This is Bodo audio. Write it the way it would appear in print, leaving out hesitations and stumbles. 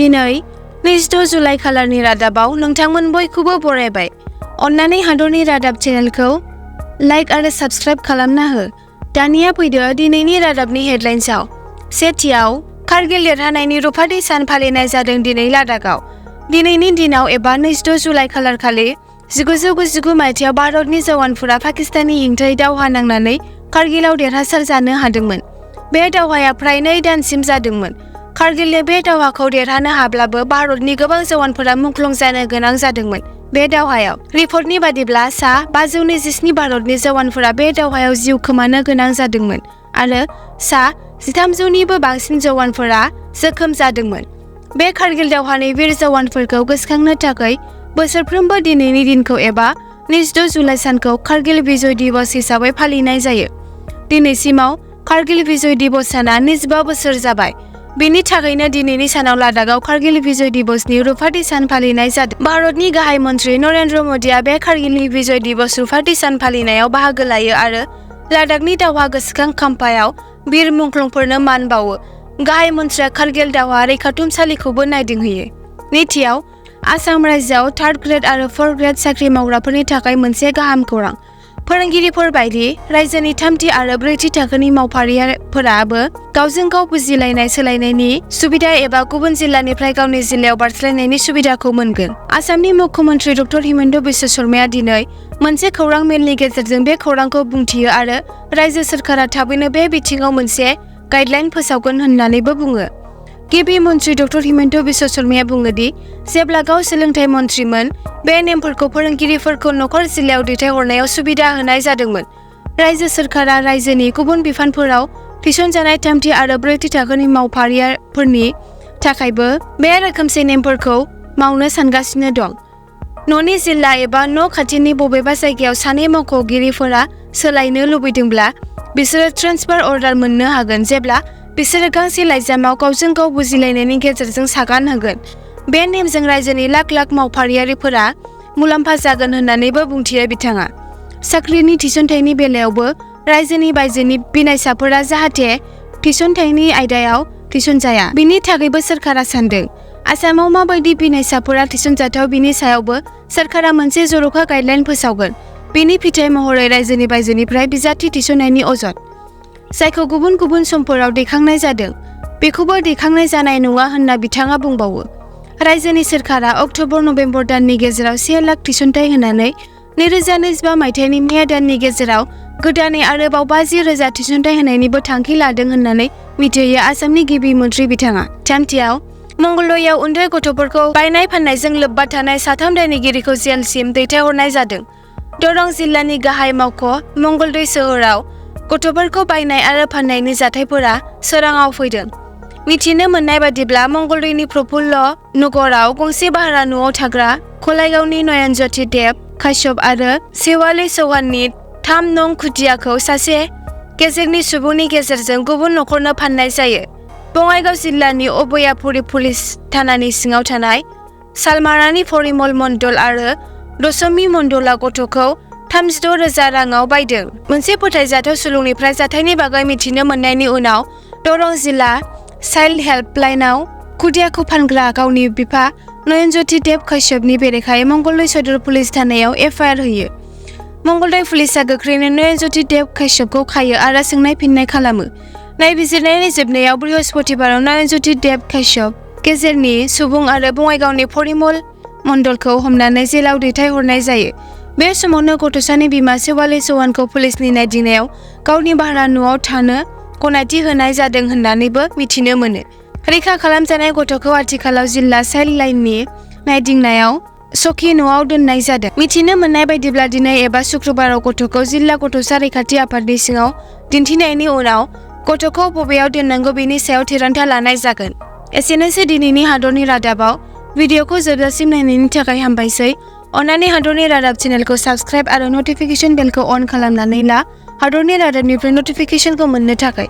दिनै 26 जुलाइ खालारनि रादाबाव नोंथांमोन बयखौबो बरायबाय। अन्नानै हादरनि रादाब चेनेलखौ लाइक आरो साबस्क्राइब खालामना हो। दानिया फैदो दिनैनि रादाबनि हेडलाइन्सआव। सेथियाव कारगिल देरहानायनि रुफाथि सान फालिनाय जादों दिनै लादाखआव। दिनैनि दिनाव एबा 26 जुलाइ खालारखालि 1999 मायथाइयाव भारतनि जवानफोरा पाकिस्ताननि हेंथायै दावहा नांनानै कारगिलाव देरहासार जानो हादोंमोन। बे दावहाया फ्राय 2 दानसिम जादोंमोन। कारगिलनि बे दावहाखौ देरहानो हाब्लाबो भारतनि गोबां जवानफोरा मुंख्लं जानो गोनां जादोंमोन। बे दावहायाव रिपर्टनि बादिब्ला सा 527 भारतनि जवानफोरा बे दावहायाव जिउ खोमानो गोनां जादोंमोन आरो सा 1300निबो बांसिन जवानफोरा जोखोम जादोंमोन। बे कारगिल दावहानि वीर जवानफोरखौ गोसोखांनो थाखाय बोसोरफ्रोमबो दिनैनि दिनखौ एबा 26 जुलाइ सानखौ कारगिल विजय दिवस हिसाबै फालिनाय जायो। दिनैसिमाव कारगिल विजय दिवस साना 25 बोसोर जाबाय। बेनि थाखायनो दिनैनि सानाव लादाखआव कारगिल विजय दिवसनि रुफाथि सान फालिनाय जादों। भारतनि गाहाय मन्त्रि नरेंद्र मोदीआ बे कारगिलनि विजय दिवस रुफाथि सान फालिनायाव बाहागो लायो आरो लादाखनि दावहा गोसोखां खाम्फायाव वीर मुंख्लंफोरनो मान बावो। गाहाय मन्थ्रिया कारगिल दावहा रैखाथुमसालिखौबो नायदिंहैयो। नैथियाव आसाम रायजोआव 3rd ग्रेड आरो 4th ग्रेड साख्रि मावग्राफोरनि थाखाय मोनसे गाहाम खौरां। फोरोंगिरिफोर बायदि रायजोनि 3थि आरो 4थि थाखोनि मावफारियाफोराबो गावजों गाव बुजिलायनाय सोलायनायनि सुबिदा एबा गुबुन जिल्लानिफ्राय गावनि जिल्लायाव बारस्लायनायनि सुबिदाखौ मोनगोन। आसामनि मुख्यमन्त्रि डक्टर हिमन्त बिश्व शर्माया दिनै मोनसे खौरां मेलनि गेजेरजों बे खौरांखौ बुंथियो आरो रायजो सोरखारा थाबैनो बे बिथिङाव मोनसे गाइडलाइन फोसावगोन होननानैबो बुङो। गिबि मन्त्रि डक्टर हिमन्त बिश्व शर्माया बुङो दि जेब्ला गाव सोलोंथाइ मन्त्रिमोन बे नेमफोरखौ फोरोंगिरिफोरखौ नखर जिल्लायाव दैथायहरनायाव सुबिदा होनाय जादोंमोन। रायजो सोरखारा रायजोनि गुबुन बिफानफोराव थिसनजानाय 3थि आरो 4थि थाखोनि मावफारियाफोरनि थाखायबो बे रोखोमसे नेमफोरखौ मावनो सानगासिनो दं। न'नि जिल्ला एबा न' खाथिनि बबेबा जायगायाव सानै मावख'गिरिफोरा सोलायनो लुबैदोंब्ला बिसोरो ट्रेन्सफार अर्डार मोननो हागोन जेब्ला बिसोरो गांसे लाइजामाव गावजों गाव बुजिलायनायनि गेजेरजों सागान होगोन। बे नेमजों रायजोनि लाख लाख मावफारियारिफोरा मुलाम्फा जागोन होननानैबो बुंथियो बिथाङा। साख्रिनि थिसनथायनि बेलायावबो रायजोनि बायजोनि बिनायसाफोरा जाहाथे थिसनथायनि आयदायाव थिसनजाया बिनि थाखायबो सोरखारा सानदों। आसामाव माबायदि बिनायसाफोरा थिसनजाथाव बिनि सायावबो सोरखारा मोनसे जर'खा गाइडलाइन फोसावगोन। बेनि फिथाय महरै रायजोनि बायजोनिफ्राय बिजाथि थिसननायनि अजद जायखौ गुबुन गुबुन समफोराव दैखांनाय जादों बेखौबो दैखांनाय जानाय नङा होनना बिथाङा बुंबावो। रायजोनि सोरखारा अक्ट'बर-नबेम्बर दाननि गेजेराव 1 लाख थिसनथाय होनानै 2025 मायथाइनि मे दाननि गेजेराव गोदानै आरोबाव 50,000 थिसनथाय होनायनिबो थांखि लादों होननानै मिथियो आसामनि गिबि मन्त्रि बिथाङा। थामथियाव मंगलदैयाव उन्दै गथ'फोरखौ बायनाय फाननायजों लोब्बा थानाय 3 दायनिगिरिखौ जेलसिम दैथायहरनाय जादों। दरं जिल्लानि गाहाय मावख' मंगलदै सोहोराव गथ'फोरखौ बायनाय आरो फाननायनि जाथायफोरा सोराङाव फैदों। मिथिनो मोननाय बादिब्ला मंगलदैनि प्रफुल्ल नगराव गंसे भारा न'आव थाग्रा खलायगावनि नयनज्योति देब काश्यप आरो सेवाली चौहाननि 3 नं खुदियाखौ सासे गेजेरनि सुबुंनि गेजेरजों गुबुन नखरनो फाननाय जायो। बङाइगाव जिल्लानि अबयापुरी पुलिस थानानि सिङाव थानाय सालमारानि परिमल मण्डल आरो दशमी मण्डलआ गथ'खौ 36,000 राङाव बायदों। मोनसे फोथायजाथाव सुलुंनिफ्राय जाथायनि बागै मिथिनो मोननायनि उनाव दरं जिल्ला चाइल्ड हेल्पलाइनआव खुदियाखौ फानग्रा गावनि बिफा नयनज्योति देब काश्यपनि बेरेखायै मंगलदै सदर पुलिस थानायाव एफआइआर होयो। मंगलदै पुलिसआ गोख्रैनो नयनज्योति देब काश्यपखौ खायो आरो सोंनाय फिननाय खालामो। नायबिजिरनायनि जोबनायाव बृहस्पतिबाराव नयनज्योति देब काश्यप गेजेरनि सुबुं आरो बङाइगावनि परिमल मण्डलखौ हमनानै जेलाव दैथायहरनाय जायो। बे समावनो गथ'सानि बिमा सेवाली चौहानखौ पुलिसनि नायदिंनायाव गावनि भारा न'आव थानो गनायथि होनाय जादों होननानैबो मिथिनो मोनो। रैखा खालामजानाय गथ'खौ आथिखालाव जिल्ला चाइल्ड लाइननि नायदिंनायाव सखि न'आव दोननाय जादों। मिथिनो मोननाय बायदिब्ला दिनै एबा शुक्रबाराव गथ'खौ जिल्ला गथ'सा रैखाथि आफादनि सिङाव दिन्थिनायनि उनाव गथ'खौ बबेयाव दोननांगौ बेनि सायाव थिरांथा लानाय जागोन। एसेनोसै दिनैनि हादरनि रादाबाव। भिडिअखौ जोबजासिम नायनायनि थाखाय हामबायसै। अन्नानै हादरनि रादाब चेनेलखौ साबस्क्राइब आरो नटिफिकेशन बेलखौ अन खालामनानै ला हादरनि रादाबनिफ्राय नटिफिकेशनखौ मोननो थाखाय।